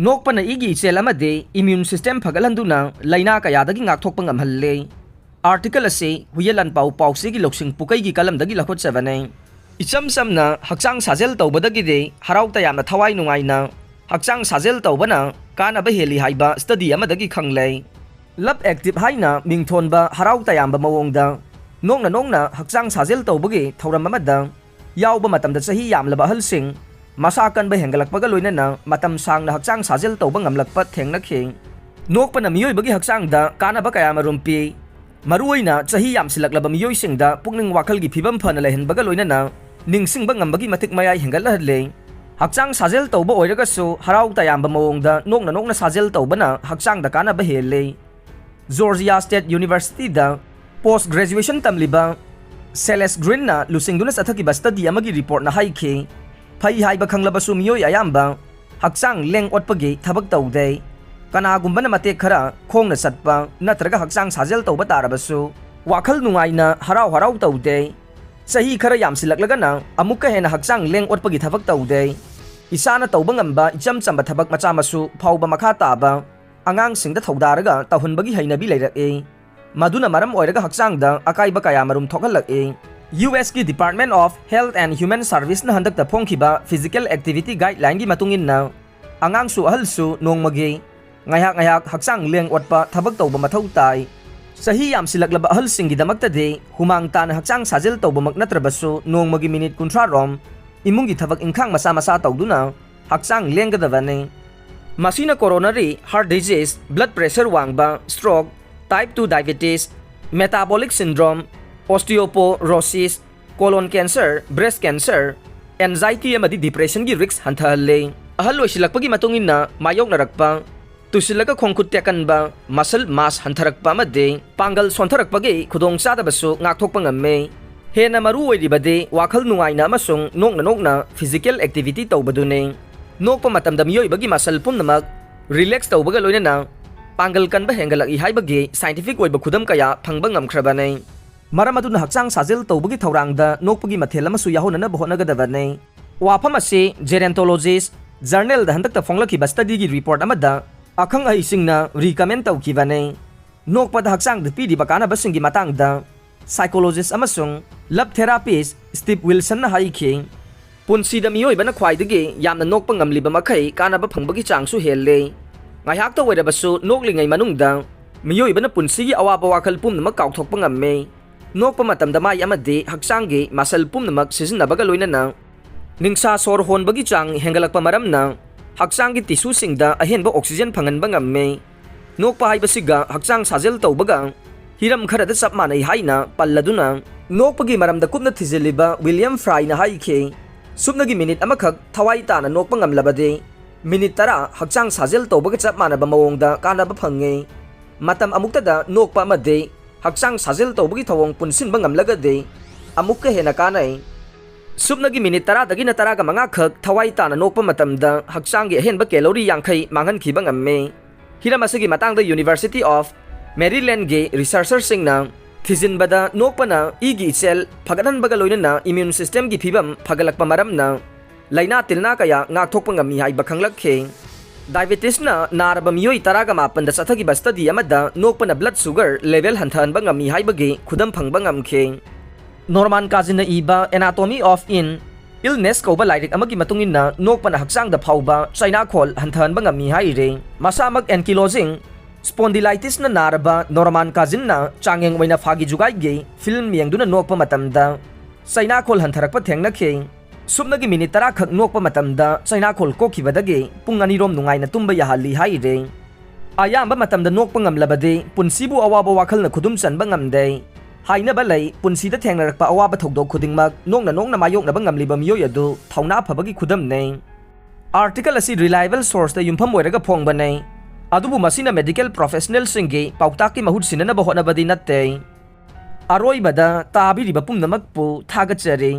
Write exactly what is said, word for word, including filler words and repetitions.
ꯅꯣꯛꯄꯅ ꯏꯒꯤ ꯏꯆꯦꯜ ꯑꯃꯗꯤ immune system ꯐꯒꯠꯍꯟꯗꯨꯅ ꯂꯥꯏꯅꯥ ꯀꯌꯥꯗꯒꯤ ꯉꯥꯛꯊꯣꯛꯄ ꯉꯝꯍꯜꯂꯤ꯫ Article ꯑꯁꯤ ꯍꯨꯌꯦꯟ ꯂꯥꯟꯄꯥꯎ ꯄꯥꯎꯆꯦꯒꯤ ꯂꯧꯁꯤꯡ ꯄꯨꯀꯩꯒꯤ ꯀꯂꯝꯗꯒꯤ ꯂꯧꯈꯠꯆꯕꯅꯤ꯫ ꯏꯆꯝ ꯆꯝꯅ ꯍꯛꯆꯥꯡ ꯁꯥꯖꯦꯜ ꯇꯧꯕꯗꯒꯤꯗꯤ ꯍꯔꯥꯎ ꯇꯌꯥꯝꯅ ꯊꯋꯥꯏ ꯅꯨꯡꯉꯥꯏꯅ ꯍꯛꯆꯥꯡ ꯁꯥꯖꯦꯜ ꯇꯧꯕꯅ ꯀꯥꯟꯅꯕ ꯍꯦꯜꯂꯤ ꯍꯥꯏꯕ study ꯑꯃꯗꯒꯤ ꯈꯪꯂꯦ꯫ Love Active ꯍꯥꯏꯅ ꯃꯤꯡꯊꯣꯟꯕ ꯍꯔꯥꯎ ꯇꯌꯥꯝꯕ ꯃꯑꯣꯡꯗ ꯅꯣꯡꯅ ꯅꯣꯡꯅ ꯍꯛꯆꯥꯡ ꯁꯥꯖꯦꯜ ꯇꯧꯕꯒꯤ ꯊꯧꯔꯝ ꯑꯃꯗ ꯌꯥꯎꯕ ꯃꯇꯝꯗ ꯆꯍꯤ ꯌꯥꯝꯂꯕ ꯑꯍꯜꯁꯤꯡ ꯃꯁꯥ ꯀꯟꯕ ꯍꯦꯟꯒꯠꯂꯛꯄꯒ ꯂꯣꯏꯅꯅ ꯃꯇꯝ ꯁꯥꯡꯅ ꯍꯛꯆꯥꯡ ꯁꯥꯖꯦꯜ ꯇꯧꯕ ꯉꯝꯂꯛꯄ ꯊꯦꯡꯅꯈꯤ꯫ ꯅꯣꯛꯄꯅ ꯃꯤꯑꯣꯏꯕꯒꯤ ꯍꯛꯆꯥꯡꯗ ꯀꯥꯟꯅꯕ ꯀꯌꯥꯃꯔꯨꯝ ꯄꯤ꯫ ꯃꯔꯨꯑꯣꯏꯅ ꯆꯍꯤ ꯌꯥꯝꯁꯤꯜꯂꯛꯂꯕ ꯃꯤꯑꯣꯏꯁꯤꯡꯗ ꯄꯨꯛꯅꯤꯡ ꯋꯥꯈꯜꯒꯤ ꯐꯤꯕꯝ ꯐꯅ ꯂꯩꯍꯟꯕꯒ ꯂꯣꯏꯅꯅ ꯅꯤꯡꯁꯤꯡꯕ ꯉꯝꯕꯒꯤ ꯃꯇꯤꯛ ꯃꯌꯥꯏ ꯍꯦꯟꯒꯠꯍꯜꯂꯤ꯫ ꯍꯛꯆꯥꯡ ꯁꯥꯖꯦꯜ ꯇꯧꯕ ꯑꯣꯏꯔꯒꯁꯨ ꯍꯔꯥꯎ ꯇꯌꯥꯝꯕ ꯃꯑꯣꯡꯗ ꯅꯣꯛꯅ ꯅꯣꯛꯅ ꯁꯥꯖꯦꯜ ꯇꯧꯕꯅ ꯍꯛꯆꯥꯡꯗ ꯀꯥꯟꯅꯕ ꯍꯦꯜꯂꯤ꯫ Georgia State Universityꯗ post graduation ꯇꯝꯂꯤꯕ Celeste Greenꯅ ꯂꯨꯆꯤꯡꯗꯨꯅ ꯆꯠꯊꯈꯤꯕ study ꯑꯃꯒꯤ reportꯅ ꯍꯥꯏꯈꯤ, ꯐꯩ ꯍꯥꯏꯕ ꯈꯪꯂꯕꯁꯨ ꯃꯤꯑꯣꯏ ꯑꯌꯥꯝꯕ ꯍꯛꯆꯥꯡ ꯂꯦꯡ ꯑꯣꯠꯄꯒꯤ ꯊꯕꯛ ꯇꯧꯗꯦ꯫ ꯀꯅꯥꯒꯨꯝꯕꯅ ꯃꯇꯦꯛ ꯈꯔ ꯈꯣꯡꯅ ꯆꯠꯄ ꯅꯠꯇ꯭ꯔꯒ ꯍꯛꯆꯥꯡ ꯁꯥꯖꯦꯜ ꯇꯧꯕ ꯇꯥꯔꯕꯁꯨ ꯋꯥꯈꯜ ꯅꯨꯡꯉꯥꯏꯅ ꯍꯔꯥꯎ ꯍꯔꯥꯎ ꯇꯧꯗꯦ꯫ ꯆꯍꯤ ꯈꯔ ꯌꯥꯝꯁꯤꯜꯂꯛꯂꯒꯅ ꯑꯃꯨꯛꯀ ꯍꯦꯟꯅ ꯍꯛꯆꯥꯡ ꯂꯦꯡ ꯑꯣꯠꯄꯒꯤ ꯊꯕꯛ ꯇꯧꯗꯦ꯫ ꯏꯁꯥꯅ ꯇꯧꯕ ꯉꯝꯕ ꯏꯆꯝ ꯆꯝꯕ ꯊꯕꯛ ꯃꯆꯥ ꯃꯁꯨ ꯐꯥꯎꯕ ꯃꯈꯥ ꯇꯥꯕ ꯑꯉꯥꯡꯁꯤꯡꯗ ꯊꯧꯗꯥꯔꯒ ꯇꯧꯍꯟꯕꯒꯤ ꯍꯩꯅꯕꯤ ꯂꯩꯔꯛꯏ꯫ ꯃꯗꯨꯅ ꯃꯔꯝ ꯑꯣꯏꯔꯒ ꯍꯛꯆꯥꯡꯗ ꯑꯀꯥꯏꯕ ꯀꯌꯥꯃꯔꯨꯝ ꯊꯣꯛꯍꯜꯂꯛꯏ꯫ USꯀꯤ Department of Health and Human Serviceꯅ ꯍꯟꯗꯛꯇ ꯐꯣꯡꯈꯤꯕ Physical Activity Guideline ꯒꯤ ꯃꯇꯨꯡ ꯏꯟꯅ, ꯑꯉꯥꯡꯁꯨ ꯑꯍꯜꯁꯨ ꯅꯣꯡꯃꯒꯤ ꯉꯥꯏꯍꯥꯛ ꯉꯥꯏꯍꯥꯛ ꯍꯛꯆꯥꯡ ꯂꯦꯡ ꯑꯣꯠꯄ ꯊꯕꯛ ꯇꯧꯕ ꯃꯊꯧ ꯇꯥꯏ꯫ ꯆꯍꯤ ꯌꯥꯝꯁꯤꯜꯂꯛꯂꯕ ꯑꯍꯜꯁꯤꯡꯒꯤꯗꯃꯛꯇꯗꯤ ꯍꯨꯃꯥꯡ ꯇꯥꯅ ꯍꯛꯆꯥꯡ ꯁꯥꯖꯦꯜ ꯇꯧꯕꯃꯛ ꯅꯠꯇ꯭ꯔꯕꯁꯨ ꯅꯣꯡꯃꯒꯤ minute ꯀꯨꯟꯊ꯭ꯔꯥ ꯔꯣꯝ ꯏꯃꯨꯡꯒꯤ ꯊꯕꯛ ꯏꯪꯈꯥꯡ ꯃꯆꯥ ꯃꯆꯥ ꯇꯧꯗꯨꯅ ꯍꯛꯆꯥꯡ ꯂꯦꯡꯒꯗꯕꯅꯤ꯫ ꯃꯁꯤꯅ coronary heart disease, blood pressure ꯋꯥꯡꯕ, stroke, type two diabetes, metabolic syndrome, osteoporosis, colon cancer, breast cancer, anxiety ꯑꯃꯗꯤ depressionꯒꯤ risk ꯍꯟꯊꯍꯜꯂꯤ꯫ ꯑꯍꯜ ꯑꯣꯏꯁꯤꯜꯂꯛꯄꯒꯤ ꯃꯇꯨꯡ ꯏꯟꯅ ꯃꯥꯌꯣꯛꯅꯔꯛꯄ, ꯇꯨꯁꯤꯜꯂꯒ ꯈꯣꯡꯈꯨꯠ ꯇꯦꯛꯀꯟꯕ, muscle mass ꯍꯟꯊꯔꯛꯄ ꯑꯃꯗꯤ ꯄꯥꯡꯒꯜ ꯁꯣꯟꯊꯔꯛꯄꯒꯤ ꯈꯨꯗꯣꯡꯆꯥꯗꯕꯁꯨ ꯉꯥꯛꯊꯣꯛꯄ ꯉꯝꯃꯤ꯫ ꯍꯦꯟꯅ ꯃꯔꯨ ꯑꯣꯏꯔꯤꯕꯗꯤ ꯋꯥꯈꯜ ꯅꯨꯡꯉꯥꯏꯅ ꯑꯃꯁꯨꯡ ꯅꯣꯛꯅ ꯅꯣꯛꯅ physical activity ꯇꯧꯕꯗꯨꯅꯤ꯫ ꯅꯣꯛꯄ ꯃꯇꯝꯗ ꯃꯤꯑꯣꯏꯕꯒꯤ muscle ꯄꯨꯝꯅꯃꯛ relax ꯇꯧꯕꯒ ꯂꯣꯏꯅꯅ ꯄꯥꯡꯒꯜ ꯀꯟꯕ ꯍꯦꯟꯒꯠꯂꯛꯏ ꯍꯥꯏꯕꯒꯤ scientific ꯑꯣꯏꯕ ꯈꯨꯗꯝ ꯀꯌꯥ ꯐꯪꯕ ꯉꯝꯈ꯭ꯔꯕꯅꯤ꯫ ꯃꯔꯝ ꯑꯗꯨꯅ ꯍꯛꯆꯥꯡ ꯁꯥꯖꯦꯜ ꯇꯧꯕꯒꯤ ꯊꯧꯔꯥꯡꯗ ꯅꯣꯛꯄꯒꯤ ꯃꯊꯦꯜ ꯑꯃꯁꯨ ꯌꯥꯎꯍꯟꯅꯅꯕ ꯍꯣꯠꯅꯒꯗꯕꯅꯤ꯫ ꯋꯥꯐꯝ ꯑꯁꯤ gerontologist ꯖꯔꯅꯦꯜꯗ ꯍꯟꯗꯛꯇ ꯐꯣꯡꯂꯛꯈꯤꯕ ꯁ꯭ꯇꯗꯤꯒꯤ ꯔꯤꯄꯣꯔꯠ ꯑꯃꯗ ꯑꯈꯪ ꯑꯍꯩꯁꯤꯡꯅ ꯔꯤꯀꯃꯦꯟ ꯇꯧꯈꯤꯕꯅꯤ꯫ ꯅꯣꯛꯄꯗ ꯍꯛꯆꯥꯡꯗ ꯄꯤꯔꯤꯕ ꯀꯥꯟꯅꯕꯁꯤꯡꯒꯤ ꯃꯇꯥꯡꯗ ꯁꯥꯏꯀꯣꯂꯣꯖꯤꯁ ꯑꯃꯁꯨꯡ ꯂꯕ ꯊꯦꯔꯥꯄꯤꯁ ꯁ꯭ꯇꯤꯞ ꯋꯤꯜꯁꯟꯅ ꯍꯥꯏꯈꯤ, ꯄꯨꯟꯁꯤꯗ ꯃꯤꯑꯣꯏꯕꯅ ꯈ꯭ꯋꯥꯏꯗꯒꯤ ꯌꯥꯝꯅ ꯅꯣꯛꯄ ꯉꯝꯂꯤꯕ ꯃꯈꯩ ꯀꯥꯟꯅꯕ ꯐꯪꯕꯒꯤ ꯆꯥꯡꯁꯨ ꯍꯦꯜꯂꯤ꯫ ꯉꯥꯏꯍꯥꯛꯇ ꯑꯣꯏꯔꯕꯁꯨ ꯅꯣꯛꯂꯤꯉꯩ ꯃꯅꯨꯡꯗ ꯃꯤꯑꯣꯏꯕꯅ ꯄꯨꯟꯁꯤꯒꯤ ꯑꯋꯥꯕ ꯋꯥꯈꯜ ꯄꯨꯝꯅꯃꯛ ꯀꯥꯎꯊꯣꯛꯄ ꯉꯝꯃꯤ꯫ ꯅꯣꯛꯄ ꯃꯇꯝꯗ ꯃꯥꯏ ꯑꯃꯗꯤ ꯍꯛꯆꯥꯡꯒꯤ ꯃꯁꯜ ꯄꯨꯝꯅꯃꯛ ꯁꯤꯖꯤꯟꯅꯕꯒ ꯂꯣꯏꯅꯅ ꯅꯤꯡꯁꯥ ꯁꯣꯔ ꯍꯣꯟꯕꯒꯤ ꯆꯥꯡ ꯍꯦꯟꯒꯠꯂꯛꯄ ꯃꯔꯝꯅ ꯍꯛꯆꯥꯡꯒꯤ ꯇꯤꯁꯨꯁꯤꯡꯗ ꯑꯍꯦꯟꯕ ꯑꯣꯛꯁꯤꯖꯦꯟ ꯐꯪꯍꯟꯕ ꯉꯝꯃꯤ꯫ ꯅꯣꯛꯄ ꯍꯥꯏꯕꯁꯤꯒ ꯍꯛꯆꯥꯡ ꯁꯥꯖꯦꯜ ꯇꯧꯕꯒ ꯍꯤꯔꯝ ꯈꯔꯗ ꯆꯞ ꯃꯥꯟꯅꯩ ꯍꯥꯏꯅ ꯄꯜꯂꯗꯨꯅ, ꯅꯣꯛꯄꯒꯤ ꯃꯔꯝꯗ ꯀꯨꯞꯅ ꯊꯤꯖꯤꯜꯂꯤꯕ ꯋꯤꯂꯤꯌꯝ ꯐ꯭ꯔꯥꯏꯅ ꯍꯥꯏꯈꯤ, ꯁꯨꯞꯅꯒꯤ ꯃꯤꯅꯤꯠ ꯑꯃꯈꯛ ꯊꯋꯥꯏ ꯇꯥꯅ ꯅꯣꯛꯄ ꯉꯝꯂꯕꯗꯤ, ꯃꯤꯅꯤꯠ ꯇꯔꯥ ꯍꯛꯆꯥꯡ ꯁꯥꯖꯦꯜ ꯇꯧꯕꯒ ꯆꯞ ꯃꯥꯟꯅꯕ ꯃꯑꯣꯡꯗ ꯀꯥꯟꯅꯕ ꯐꯪꯉꯤ꯫ ꯃꯇꯝ ꯑꯃꯨꯛꯇꯗ ꯅꯣꯛꯄ ꯑꯃꯗꯤ ꯍꯛꯆꯥꯡ ꯁꯥꯖꯦꯜ ꯇꯧꯕꯒꯤ ꯊꯧꯑꯣꯡ ꯄꯨꯟꯁꯤꯟꯕ ꯉꯝꯂꯒꯗꯤ ꯑꯃꯨꯛꯀ ꯍꯦꯟꯅ ꯀꯥꯟꯅꯩ꯫ ꯁꯨꯞꯅꯒꯤ ꯃꯤꯅꯤꯠ ꯇꯔꯥꯗꯒꯤꯅ ꯇꯔꯥꯒ ꯃꯉꯥ ꯈꯛ ꯊꯋꯥꯏ ꯇꯥꯅ ꯅꯣꯛꯄ ꯃꯇꯝꯗ ꯍꯛꯆꯥꯡꯒꯤ ꯑꯍꯦꯟꯕ ꯀꯦꯂꯣꯔꯤ ꯌꯥꯡꯈꯩ ꯃꯥꯡꯍꯟꯈꯤꯕ ꯉꯝꯃꯤ꯫ ꯍꯤꯔꯝ ꯑꯁꯤꯒꯤ ꯃꯇꯥꯡꯗ ꯌꯨꯅꯤꯚꯔꯁꯤꯇꯤ ꯑꯣꯐ ꯃꯦꯔꯤꯂꯦꯟꯒꯤ ꯔꯤꯁꯔꯆꯔꯁꯤꯡꯅ ꯊꯤꯖꯤꯟꯕꯗ, ꯅꯣꯛꯄꯅ ꯏꯒꯤ ꯏꯆꯦꯜ ꯐꯒꯠꯍꯟꯕꯒ ꯂꯣꯏꯅꯅ ꯏꯝꯃ꯭ꯌꯨꯟ ꯁꯤꯁꯇꯦꯝꯒꯤ ꯐꯤꯕꯝ ꯐꯒꯠꯂꯛꯄ ꯃꯔꯝꯅ ꯂꯥꯏꯅꯥ ꯇꯤꯜꯅꯥ ꯀꯌꯥ ꯉꯥꯛꯊꯣꯛꯄ ꯉꯝꯃꯤ ꯍꯥꯏꯕ ꯈꯪꯂꯛꯈꯤ꯫ ꯗꯥꯏꯕꯦꯇꯤꯁꯅ ꯅꯥꯔꯕ ꯃꯤꯑꯣꯏ ꯇꯔꯥꯒ ꯃꯥꯄꯟꯗ ꯆꯠꯊꯈꯤꯕ ꯁ꯭ꯇꯗꯤ ꯑꯃꯗ ꯅꯣꯛꯄꯅ ꯕ꯭ꯂꯗ ꯁꯨꯒꯔ ꯂꯦꯚꯦꯜ ꯍꯟꯊꯍꯟꯕ ꯉꯝꯃꯤ ꯍꯥꯏꯕꯒꯤ ꯈꯨꯗꯝ ꯐꯪꯕ ꯉꯝꯈꯤ꯫ ꯅꯣꯔꯃꯥꯟ ꯀꯥꯖꯤꯟꯅ ꯏꯕ ꯑꯦꯅꯥꯇꯣꯃꯤ ꯑꯣꯐ ꯏꯟ ꯏꯜꯅꯦꯁ ꯀꯧꯕ ꯂꯥꯏꯔꯤꯛ ꯑꯃꯒꯤ ꯃꯇꯨꯡ ꯏꯟꯅ, ꯅꯣꯛꯄꯅ ꯍꯛꯆꯥꯡꯗ ꯐꯥꯎꯕ ꯆꯩꯅꯥꯈꯣꯜ ꯍꯟꯊꯍꯟꯕ ꯉꯝꯃꯤ ꯍꯥꯏꯔꯤ꯫ ꯃꯁꯥꯃꯛ ankylosing spondylitisꯅ ꯅꯥꯔꯕ ꯅꯣꯔꯃꯥꯟ ꯀꯥꯖꯤꯟꯅ ꯆꯥꯡꯌꯦꯡ ꯑꯣꯏꯅ ꯐꯥꯒꯤ ꯖꯨꯒꯥꯏꯒꯤ ꯐꯤꯜꯝ ꯌꯦꯡꯗꯨꯅ ꯅꯣꯛꯄ ꯃꯇꯝꯗ ꯆꯩꯅꯥꯈꯣꯜ ꯍꯟꯊꯔꯛꯄ ꯊꯦꯡꯅꯈꯤ꯫ ꯁꯨꯞꯅꯒꯤ ꯃꯤꯅꯤꯠ ꯇꯔꯥ ꯈꯛ ꯅꯣꯛꯄ ꯃꯇꯝꯗ ꯆꯩꯅꯥꯈꯣꯜ ꯀꯣꯛꯈꯤꯕꯗꯒꯤ ꯄꯨꯡ ꯑꯅꯤꯔꯣꯝ ꯅꯨꯡꯉꯥꯏꯅ ꯇꯨꯝꯕ ꯌꯥꯍꯜꯂꯤ ꯍꯥꯏꯔꯤ꯫ ꯑꯌꯥꯝꯕ ꯃꯇꯝꯗ ꯅꯣꯛꯄ ꯉꯝꯂꯕꯗꯤ ꯄꯨꯟꯁꯤꯕꯨ ꯑꯋꯥꯕ ꯋꯥꯈꯜꯅ ꯈꯨꯗꯨꯝ ꯆꯟꯕ ꯉꯝꯗꯦ꯫ ꯍꯥꯏꯅꯕ ꯂꯩ, ꯄꯨꯟꯁꯤꯗ ꯊꯦꯡꯅꯔꯛꯄ ꯑꯋꯥꯕ ꯊꯧꯗꯣꯛ ꯈꯨꯗꯤꯡꯃꯛ ꯅꯣꯛꯅ ꯅꯣꯛꯅ ꯃꯥꯌꯣꯛꯅꯕ ꯉꯝꯂꯤꯕ ꯃꯤꯑꯣꯏ ꯑꯗꯨ ꯊꯧꯅꯥ ꯐꯕꯒꯤ ꯈꯨꯗꯝꯅꯤ꯫ ꯑꯥꯔꯇꯤꯀꯜ ꯑꯁꯤ ꯔꯤꯂꯥꯏꯕꯜ ꯁꯣꯔꯁꯇ ꯌꯨꯝꯐꯝ ꯑꯣꯏꯔꯒ ꯐꯣꯡꯕꯅꯤ, ꯑꯗꯨꯕꯨ ꯃꯁꯤꯅ ꯃꯦꯗꯤꯀꯦꯜ ꯄ꯭ꯔꯣꯐꯦꯁꯅꯦꯜꯁꯤꯡꯒꯤ ꯄꯥꯎꯇꯥꯛꯀꯤ ꯃꯍꯨꯠ ꯁꯤꯟꯅꯅꯕ ꯍꯣꯠꯅꯕꯗꯤ ꯅꯠꯇꯦ꯫ ꯑꯔꯣꯏꯕꯗ ꯇꯥꯕꯤꯔꯤꯕ ꯄꯨꯝꯅꯃꯛꯄꯨ ꯊꯥꯒꯠꯆꯔꯤ꯫